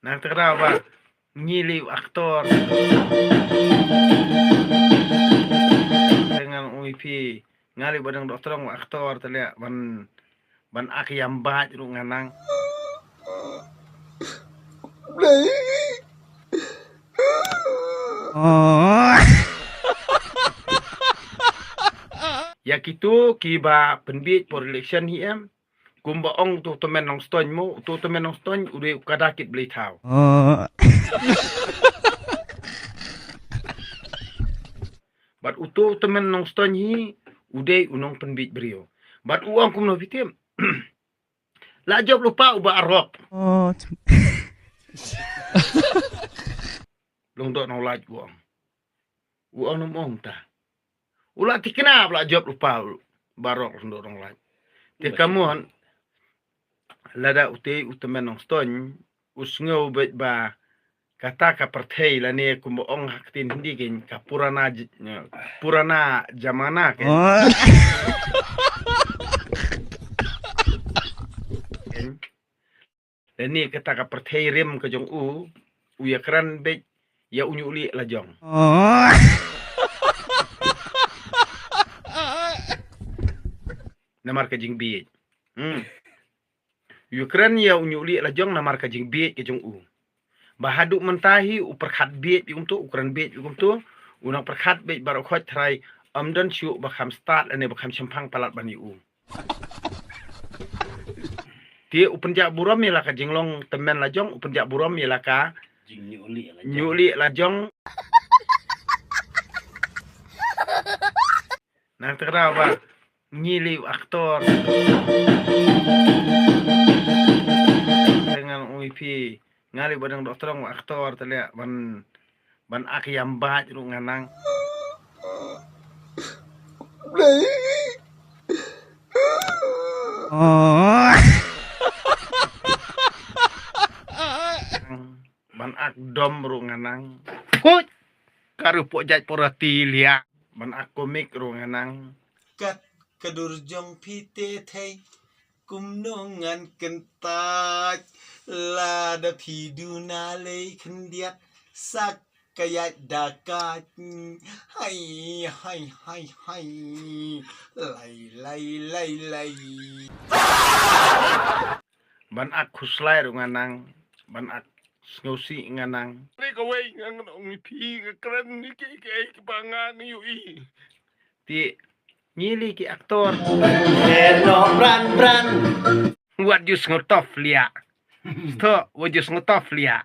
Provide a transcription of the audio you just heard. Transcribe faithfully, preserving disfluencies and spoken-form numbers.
Nang te ka daw ba ngi lei u aktor. Te ngan ong ïa phi, nga lei ba dang doh tyrong u aktor te leh ban, ban ak ïam bad ruh nga nang. Ïa kito kiba pynbiej por election hi em. Kumba ong uto u tymmen Nongstoiñ mo, uto u tymmen Nongstoiñ u dei u kada kit blei thaw. Bad uto u tymmen Nongstoiñ hi u dei u nongpynbiej briew. Bad u ong kumno phi tip? La jop lypa u Barok. Long doh Nonglait u ong. U ong nym ong ta. U la thikna ba la jop lypa u Barok, long doh Nonglait. Te ka mon lada utei u tymmen Nongstoiñ u sngew beit ba kata ka pyrthei lane kumba ong ha ktien Hindi kein ka purana j-, purana jamana kein. Kein. Lane kata ka pyrthei rim ka jong u, u ïakren beit ïa u Ñiuhlieh Lajong. Namar ka jingbiej. Hmm. U ïakren ïa u Ñiuhlieh Lajong namar ka jingbiej ka jong u. Ba haduh mynta hi u pyrkhat biej beit kumto, u kren biej beit kumto, u nang pyrkhat beit baroh khoit, trai ym don shuh ba kham stad lane ba kham shemphang palat ban ïa u. Te u pynjah burom ïa la ka jinglong tymmen Lajong, u pynjah burom ïa la ka Jing Ñiuhlieh Lajong. Ñiuhlieh Lajong. Nang te ka daw ba ngi lei u aktor. Te ngan ong ïa phi, nga lei ba dang doh tyrong u aktor te leh ban, ban ak ïam bad ruh nga nang. Ban ak dom ruh nga nang. Kut! Ka ruh pok jait porati liah. Ban ak komik ruh nga nang. Kat ka dur jong phi te thei. Kumno ngan kyntait lada phi duna lei khyndiat sak ka ïaid da kait. Hai, hai, hai, hai. Lai, lai, lai, lai. Ban ak khuslai ruh nga nang. Ban ak sngewsih nga nang. Ni kawei nga ngan ong ïa phi, nga kren ni ki, ki, ki ba nga ni ïohi. Te ngi lei ki aktor. Eno bran bran. Wat ju sngewtof liah. Sto, wat ju sngewtof liah.